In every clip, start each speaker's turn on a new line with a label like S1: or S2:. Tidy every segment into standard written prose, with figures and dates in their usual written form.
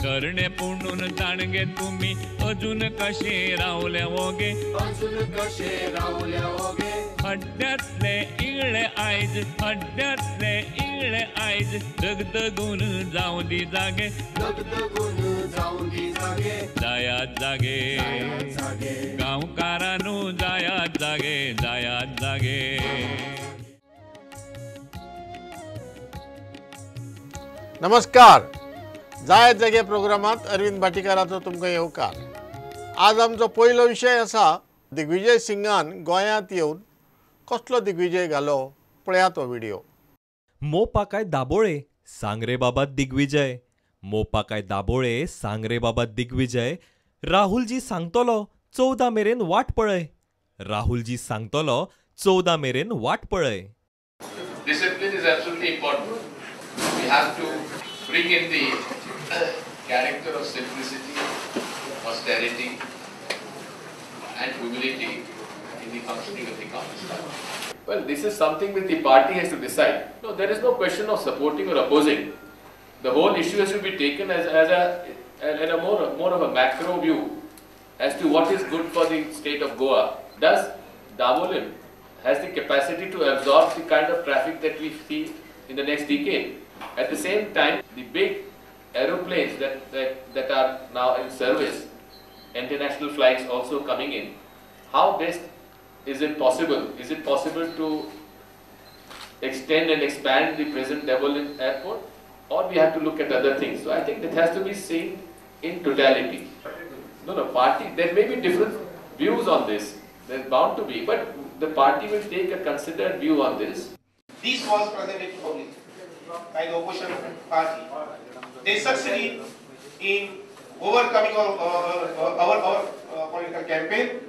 S1: तरणे पुणून ताणगे तुमी अजून कशे रावले वोगे,
S2: अजून कशे रावले वोगे।
S1: हड्ड्यांतले इगळे आयज, हड्ड्यांतले इगळे आयज दगदगून जावं दी जागे,
S2: दगदगून जावं दी जागे।
S1: जायात जागे गांवकारानू, जायात जागे, जायात जागे।
S3: नमस्कार, जायात जागे प्रोग्रामात अरविंद भाटीकाराचो तुमकां येवकार। आज आमचो पयलो विशय आसा दिग्विजय सिंगान गोंयांत येवन कसलो दिग्विजय घालो, पळयात हो व्हिडिओ।
S4: मोपा काय दाबोळे सांग रे बाबा दिग्विजय, मोपा काय दाबोळे सांग रे बाबा दिग्विजय। राहुलजी सांगतलो 14 मेरेन वाट पळय, राहुलजी सांगतलो 14 मेरेन वाट पळय।
S5: Discipline is absolutely important. We have to bring in the character of simplicity, austerity and humility in the functioning of the Congress party. Well, this is something which the party has to decide. No, there is no question of supporting or opposing. The whole issue has to be taken as a more of a macro view as to what is good for the state of Goa. Does Dabolim has the capacity to absorb the kind of traffic that we see in the next decade? At the same time, the big aeroplanes that are now in service, international flights also coming in, how best is it possible? Is it possible to extend and expand the present Dabolim airport, or we have to look at other things? So I think that has to be seen in totality. No, party, there may be different views on this, there's bound to be, but the party will take a considered view on this.
S6: This was presented to public by the opposition party. They succeeded in overcoming our political campaign,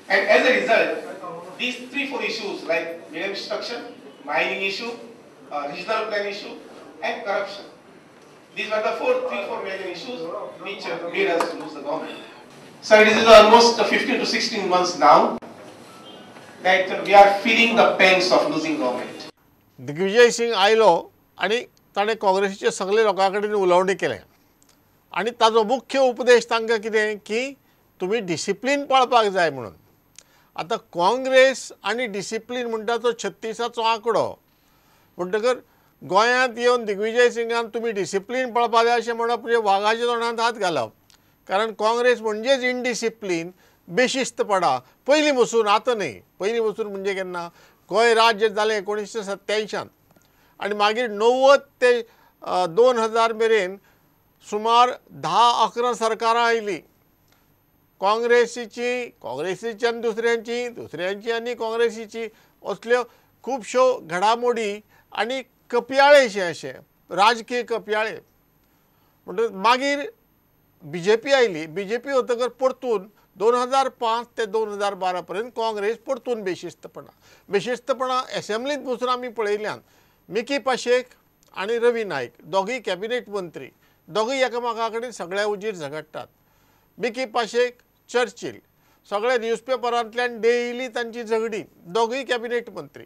S6: and as a result, these 3-4 issues like medium destruction, mining issue, regional plan issue, and corruption. These were the 3-4 major issues which made us lose the government. So it is almost 15 to 16 months now that we are feeling the pains of losing government.
S3: Digvijay Singh आयलो आनी ताणें काँग्रेसीचे सगळे लोकां कडेन उलोवणें केलें आनी ताजो मुख्य उपदेश तांकां कितें की तुमी डिसिप्लीन पाळपाक जाय म्हणून। आतां काँग्रेस आनी डिसिप्लीन म्हणटा तो 36आचो आंकडो, म्हणटकर गोंयांत येवन दिग्विजय सिंगान तुमी डिसिप्लीन पाळपाक जाय अशें म्हणप म्हणजे वागाच्या तोंडांत हात घालप, कारण काँग्रेस म्हणजेच इनडिसिप्लीन, बेशिस्तपणा पयलीं बसून, आतां न्हय, पयलीं बसून म्हणजे केन्ना गोंय राज्य जालें 1987 आनी मागीर 90 ते 2000 मेरेन सुमार 10-11 सरकारां आयलीं काँग्रेसीची, काँग्रेसीची आनी दुसऱ्यांची, दुसऱ्यांची आनी काँग्रेसीची, असल्यो खुबश्यो घडामोडी आनी कपयाळेशे अशे राजकीय कपयाळे। म्हणटकच मागीर बीजेपी आयली, बीजेपी वतकर परतून 2005 ते 2012 पर्यंत काँग्रेस परतून बेशिस्तपणा, बेशिस्तपणा एसेंब्लीत बसून आमी पळयल्यान। मिकी पाशेक आनी रवी नायक दोगूय कॅबिनेट मंत्री, दोगूय एकामेका कडेन सगळ्या उजीर झगडटात। मिकी पाशेक, चर्चिल, सगळ्या न्यूजपेपरांतल्यान डेली तांची झगडी, दोगूय कॅबिनेट मंत्री,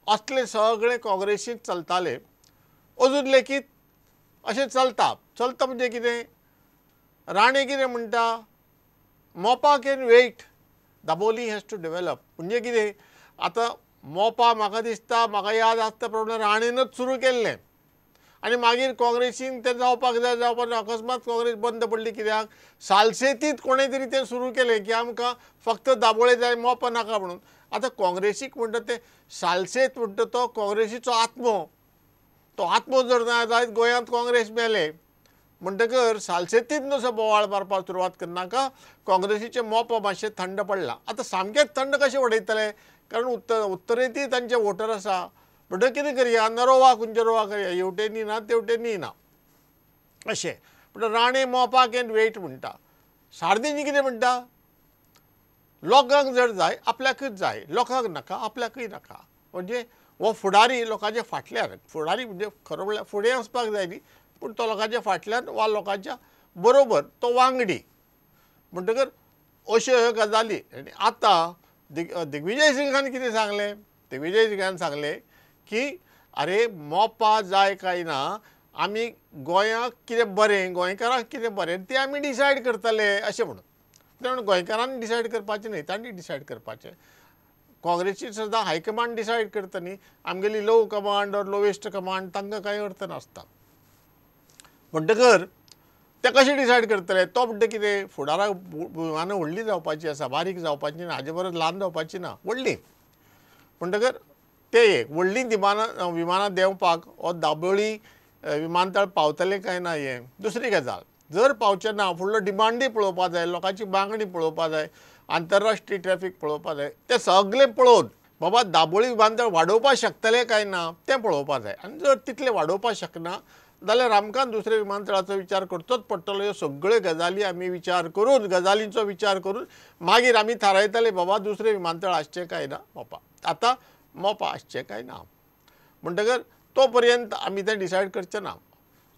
S3: असले सगळे काँग्रेसींत चलताले। अजून लेगीत अशें चलता, चलता म्हणजे कितें, राणे कितें म्हणटा, Mopa can wait, Dabolim has to develop. म्हणजे कितें, आतां मोपा म्हाका दिसता, म्हाका याद आसता प्रमाणे राणेनूच सुरू केल्लें आनी मागीर काँग्रेसीन तें जावपाक जाय, जावपाक जाय, अकस्मात काँग्रेस बंद पडली। कित्याक सालसेतीत कोणें तरी तें सुरू केलें की आमकां फक्त दाबोळे जाय, मोपा नाका म्हणून। आतां काँग्रेसीक म्हणटा तें सालसेत म्हणटा तो काँग्रेसीचो आत्मो, तो आत्मो जर ना जायत गोंयांत काँग्रेस मेले। म्हणटकर सालसेतीत नुसतो बोवाळ मारपाक सुरवात करनाका, काँग्रेसीचें मोपा मातशें थंड पडलां। आतां सामकेंच थंड कशें उडयतले, कारण उत्तरेंतय तांचे वोटर आसा। म्हणटकर कितें करया, नरोवा कुंजरोवा करया, हेवटेनी ना तेवटेनी ना अशें। म्हणटा राणे मोपा can wait म्हणटा, सार्दीन कितें म्हणटा, लोकांक जर जाय आपल्याकच जाय, लोकांक नाका आपल्याकूय नाका। म्हणजे हो फुडारी लोकांच्या फाटल्यान, फुडारी म्हणजे खरो म्हणल्यार फुडें वचपाक जाय न्ही, पूण तो लोकांच्या फाटल्यान वा लोकांच्या बरोबर तो वांगडी। म्हणटकर अश्यो ह्यो गजाली। आनी आतां दिग्विजय सिंगान कितें सांगलें, दिग्विजय सिंगान सांगलें की अरे मोपा जाय काय ना, आमी गोंयाक कितें बरें, गोंयकारांक कितें बरें तें आमी डिसायड करतले अशें म्हणून. पूण गोंयकारांनी डिसायड करपाचें न्हय, तांणी डिसायड करपाचें. काँग्रेसी सुद्दां हायकमांड डिसायड करता न्ही, आमगेली low command or lowest command तांकां कांय अर्थ नासता. म्हणटकर ते कशें डिसायड करतले? तो म्हणटा कितें फुडाराक विमानां व्हडलीं जावपाची आसा, बारीक जावपाची ना, हाजे परस ल्हान जावपाची ना, व्हडलीं. म्हणटकर ते एक व्हडलीं विमानां देंवपाक हो दाबोळी विमानतळ पावतलें काय ना हें दुसरी गजाल. जर पावचें ना फुडलो डिमांडूय पळोवपा जाय, लोकांची मागणी पळोवपा जाय, आंतरराष्ट्रीय ट्रॅफीक पळोवपा जाय, तें सगळें पळोवन बाबा दाबोळी विमानतळ वाडोवपाक शकतले काय ना तें पळोवपा जाय. आनी जर तितलें वाडोवपाक शकना जाल्यार आमकां दुसऱ्या विमानतळाचो विचार करचोच पडटलो. ह्यो सगळ्यो गजाली आमी विचार करून, गजालींचो विचार करून मागीर आमी थारायतले बाबा दुसरें विमानतळ आसचें काय ना मोपा, आतां मोपा आसचें काय ना. म्हणटकर तो पर्यंत आमी तें डिसायड करचें ना.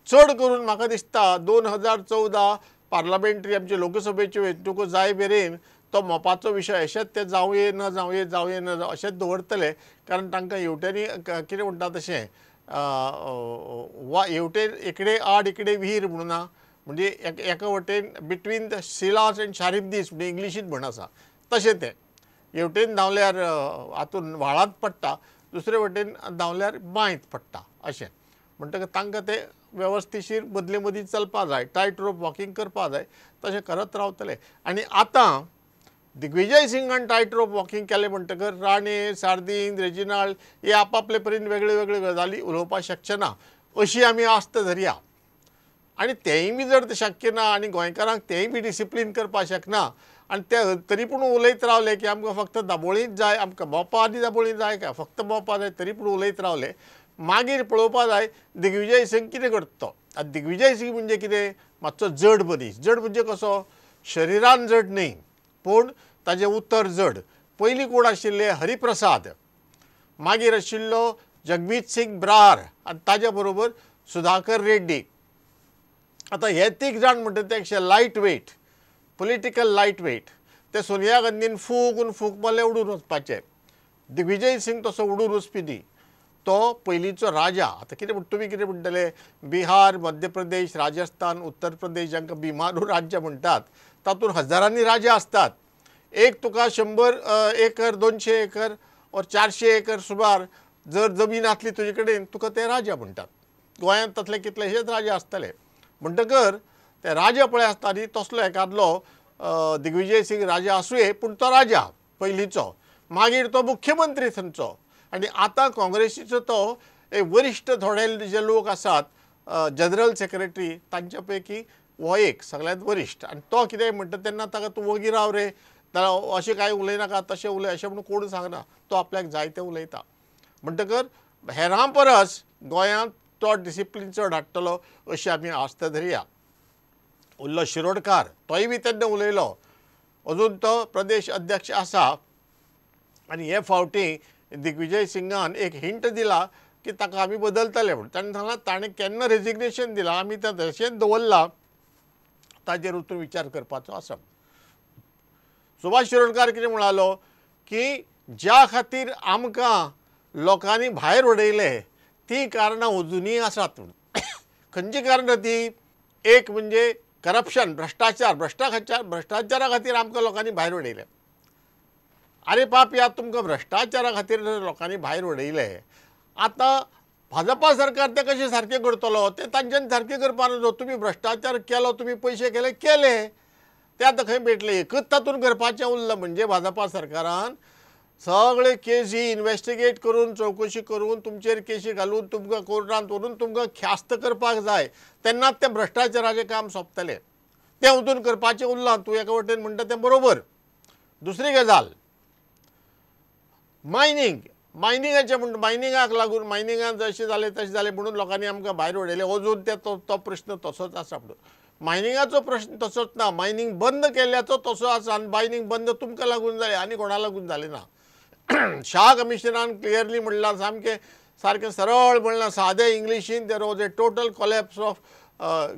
S3: चड करून म्हाका दिसता 2014 पार्लमेंटरी आमचे लोकसभेच्यो वेंचणुको जाय मेरेन तो मोपाचो विशय अशेंच ते जावये न जावये, जावये न जावं अशेंच दवरतले. कारण तांकां हेवटेनी कितें म्हणटा तशें वा हेवटेन इकडे आड इकडे विहीर म्हणून ना, म्हणजे एका वटेन between the Scylla and Charybdis म्हणजे इंग्लिशींत म्हण आसा तशें तें हेवटेन धांवल्यार हातून व्हाळांत पडटा, दुसरे वटेन धांवल्यार बांयत पडटा अशें. म्हणटकच तांकां ते वेवस्थीशीर मदले मदीं चलपा जाय, टायट रोप वॉकिंग करपा जाय, तशें करत रावतले. आनी आतां दिग्विजय सिंगान टायट रोप वॉकिंग केलें म्हणटकर राणे, सार्दीन, रेजिनाल्ड हे आपापले परीन वेगळे वेगळे गजाली उलोवपाक शकचे ना अशी आमी आस्त धरया. आनी तेंय बी जर शक्य ना आनी गोंयकारांक तेंय बी डिसिप्लीन करपाक शकना आनी ते तरी पूण उलयत रावले की आमकां फक्त दाबोळीच जाय, आमकां मोपा आनी दाबोळी जाय काय फक्त मोपा जाय, तरी पूण उलयत रावले मागीर पळोवपा जाय दिग्विजय सिंग कितें करता तो. आतां दिग्विजय सिंग म्हणजे कितें मातसो जड मनीस. जड म्हणजे कसो, शरिरान जड न्ही पूण ताजें उतर जड. पयलीं कोण आशिल्ले हरिप्रसाद, मागीर आशिल्लो जगमीत सिंग ब्रार आनी ताज्या बरोबर सुधाकर रेड्डी. आतां हे तीग जाण म्हणटा ते अशे light weight, political light weight. ते सोनिया गांधीन फूक फूक मारले उडून वचपाचे. दिग्विजय सिंग तसो उडून वचपी न्ही, तो पयलींचो राजा. आतां कितें म्हणटा तुमी, कितें म्हणटले बिहार, मध्य प्रदेश, राजस्थान, उत्तर प्रदेश जांकां बिमारू राज्य म्हणटात तातूंत हजारांनी राजा आसतात. एक तुका 100 एकर, 200 एकर और 400 एकर सुमार जर जमीन आसली तुजे कडेन तुका ते राजा म्हणटात. गोंयांत तसले कितलेशेच राजा आसतले. म्हणटकर ते राजा पळय आसता न्ही तसलो एकादलो दिग्विजय सिंग राजा आसुये, पूण तो राजा पयलींचो, मागीर तो मुख्यमंत्री थंयचो. आनी आतां काँग्रेसीचो तो एक वरिश्ठ थोडे जे लोक आसात जनरल सेक्रेटरी तांच्या पैकी हो एक सगळ्यांत वरिश्ठ. आनी तो कितें म्हणटा तेन्ना ताका तूं वगी राव रे, अशें कांय उलयनाका, तशें उलय अशें म्हणून कोण सांगना, तो आपल्याक जाय तें उलयता. म्हणटकर हेरां परस गोंयांत तो डिसिप्लीन चड हाडटलो अशी आमी आस्त धरया. उरलो शिरोडकार, तोय बी तेन्ना उलयलो, अजून तो प्रदेश अध्यक्ष आसा. आनी हे फावटी दिग्विजय सिंगान एक हिंट दिला की ताका आमी बदलतले म्हूण. ताणें सांगलां ताणें केन्ना रेजिग्नेशन दिलां आमी तें तशेंच दवरलां, ताजेर वचून विचार करपाचो आसा. सुभाष शिरोडकार कितें म्हणालो की ज्या खातीर आमकां लोकांनी भायर उडयले ती कारणां अजुनूय आसात म्हूण. खंयची कारणां ती? एक म्हणजे करप्शन, भ्रश्टाचार. भ्रश्टाचारा खातीर आमकां लोकांनी भायर उडयले. आरे पाप, ह्या तुमकां भ्रश्टाचारा खातीर लोकांनी भायर उडयले, आतां भाजपा सरकार तें कशें सारकें करतलो? तें तांच्यान सारकें करपा नजो. तुमी भ्रश्टाचार केलो, तुमी पयशे केले केले, ते आतां खंय भेटले? एकच तातूंत करपाचें उरलां म्हणजे भाजपा सरकारान सगळे केसी इन्वेस्टिगेट करून, चवकशी करून, तुमचेर केशी घालून तुमकां कोर्टांत व्हरून तुमकां ख्यास्त करपाक जाय, तेन्नाच तें भ्रश्टाचाराचें काम सोंपतलें. तें वचून करपाचें उरलां. तूं एका वटेन म्हणटा तें बरोबर. दुसरी गजाल मायनींग. मायनिंगाचें म्हण मायनिंगाक लागून मायनिंगान जशें जालें तशें जालें म्हणून लोकांनी आमकां भायर उडयलें. अजून ते तो प्रश्न तसोच आसा. म्हणून मायनिंगाचो प्रश्न तसोच ना, मायनींग बंद केल्ल्याचो तसो आसा. आनी मायनींग बंद तुमकां लागून जालें आनी कोणा लागून जालें ना. शाह कमिशनान क्लियरली म्हणलां, सामकें सारकें सरळ म्हणलां, सादे इंग्लिशीन, there was a total collapse of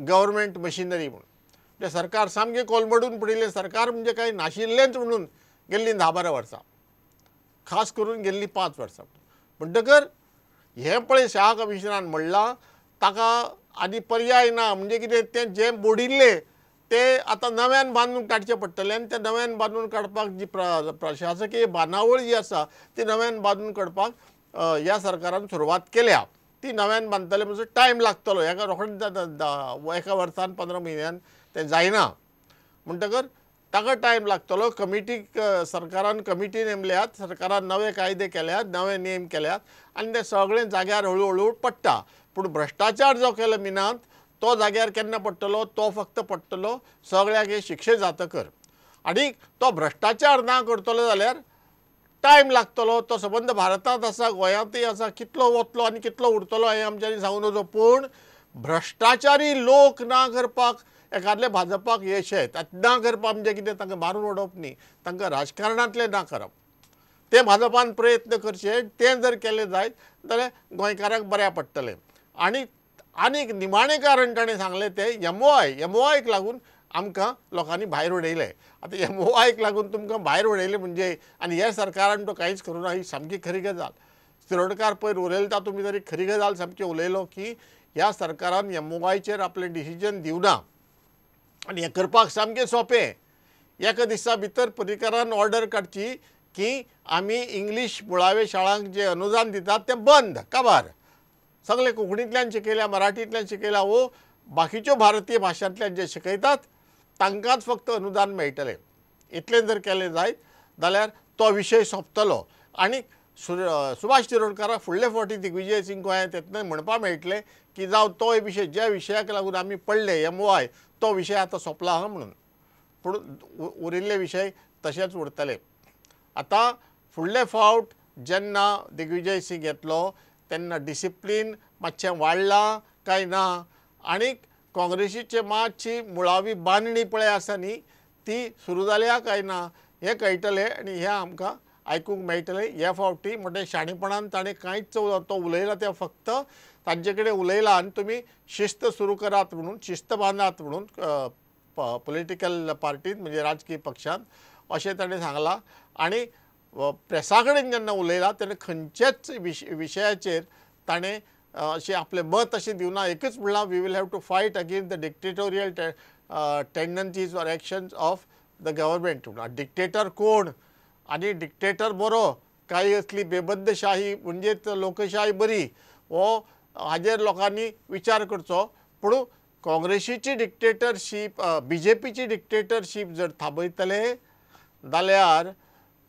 S3: government machinery म्हणून. म्हणजे सरकार सामकें कोलमडून पडिल्लें, सरकार म्हणजे कांय नाशिल्लेंच म्हणून गेल्लीं 10-12 वर्सां, खास करून गेल्लीं 5 वर्सां. म्हणटकर हें पळय शाह कमिशनान म्हणलां ताका आनी पर्याय ना. म्हणजे कितें तें जें बोडिल्लें तें आतां नव्यान बांदून काडचें पडटलें आनी तें नव्यान बांदून काडपाक जी प्रशासकीय बांदावळ जी आसा ती नव्यान बांदून काडपाक ह्या सरकारान सुरवात केल्या. ती नव्यान बांदतले म्हणसर टायम लागतलो, हेका रोखडेच एका वर्सान 15 म्हयन्यान तें जायना, म्हणटकर ताका टायम लागतलो. कमिटीक सरकारान कमिटी नेमल्यात, सरकारान नवे कायदे केल्यात, नवे नेम केल्यात आनी ते सगळें जाग्यार हळू हळू पडटा. पूण भ्रश्टाचार जो केलो मिनांत तो जाग्यार केन्ना पडटलो, तो फक्त पडटलो सगळ्याक हे शिक्षे जातकर. आनी तो भ्रश्टाचार ना करतलो जाल्यार टायम लागतलो. तो सबंद भारतांत आसा, गोंयांतूय आसा, कितलो वतलो आनी कितलो उरतलो हें आमच्यांनी सांगूं नजो. पूण भ्रश्टाचारी लोक ना करपाक एखादले भाजपाक यश येत. ना करपाक म्हणजे कितें, तांकां मारून उडोवप न्ही, तांकां राजकारणांतलें ना करप. तें भाजपान प्रयत्न करचे. तें जर केलें जायत जाल्यार गोंयकारांक बऱ्याक पडटलें. आनी आनीक निमाणें कारण ताणें सांगलें तें एमओआय. एमओआयक लागून आमकां लोकांनी भायर उडयलें. आतां एमओआयक लागून तुमकां भायर उडयलें म्हणजे आनी ह्या सरकारान तो कांयच करूं ना, ही सामकी खरी गजाल. शिरोडकार पयर उलयता तुमी तरी खरी गजाल सामकी उलयलो की ह्या सरकारान एमओआयचेर आपलें डिसिजन दिवना आनी हें करपाक सामकें सोंपें. एका दिसा भितर पर्रीकारान ऑर्डर काडची की आमी इंग्लीश मुळावे शाळांक जें अनुदान दितात तें बंद. काबार सगळे कोंकणींतल्यान शिकयल्या, मराठींतल्यान शिकयल्या वो बाकीच्यो भारतीय भाशांतल्यान जे शिकयतात तांकांच फक्त अनुदान मेळटलें. इतलें जर केलें जायत जाल्यार तो विशय सोंपतलो. आनी सुभाष शिरोडकाराक फुडले फावटी दिग्विजय सिंग गोंयांत येतना म्हणपाक मेळटलें की जावं तो विशय ज्या विशयाक लागून आमी पडले एमओआय तो विशय आतां सोंपला आहा म्हणून. पूण उरिल्ले विशय तशेंच उरतले. आतां फुडले फावट जेन्ना दिग्विजय सिंग येतलो तेन्ना डिसिप्लीन मातशें वाडलां काय ना आनी काँग्रेसीचे मातशी मुळावी बांदणी पळय आसा न्ही ती सुरू जाल्या काय ना हें कळटलें आनी हें आमकां आयकूंक मेळटलें. ह्या फावटी मोठे शाणेपणान ताणें कांयच तो उलयला तें फक्त तांचे कडेन उलयला आनी तुमी शिस्त सुरू करात म्हणून, शिस्त बांदात म्हणून पॉलिटिकल पार्टीन म्हणजे राजकीय पक्षान अशें ताणें सांगलां. आनी प्रेसा कडेन जेन्ना उलयला तेन्ना खंयच्याच विशयाचेर ताणें अशें आपलें मत अशें दिवना. एकूच म्हणलां, we will have to fight against the dictatorial tendencies or actions of the government. Dictator कोण आनी डिक्टेटर बरो काय असली बेबद्दशाही म्हणजेच लोकशाही बरी हो हाजेर लोकांनी विचार करचो. पूण काँग्रेसीची डिक्टेटरशीप, बीजेपीची डिक्टेटरशीप जर थांबयतले जाल्यार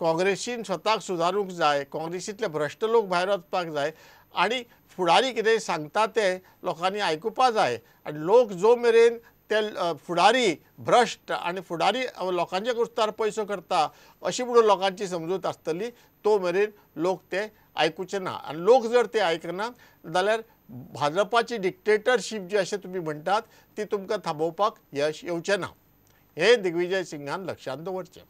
S3: काँग्रेसीन स्वताक सुदारूंक जाय, काँग्रेसींतले भ्रश्ट लोक भायर वचपाक जाय आनी फुडारी कितें सांगता तें लोकांनी आयकुपा जाय. आनी लोक जो मेरेन ते फुडारी भ्रश्ट आनी फुडारी लोकांच्या कुस्तार पयसो करता अशी म्हणून लोकांची समजूत आसतली तो मेरेन लोक ते आयकुचे ना. आनी लोक जर ते आयकना जाल्यार भाजपाची डिक्टेटरशीप जी अशें तुमी म्हणटात ती तुमकां थांबोवपाक यश येवचें ना, हें दिग्विजय सिंगान लक्षांत दवरचें.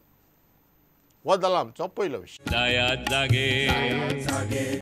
S3: हो जाला आमचो पयलो विशय.
S1: जायात जागे.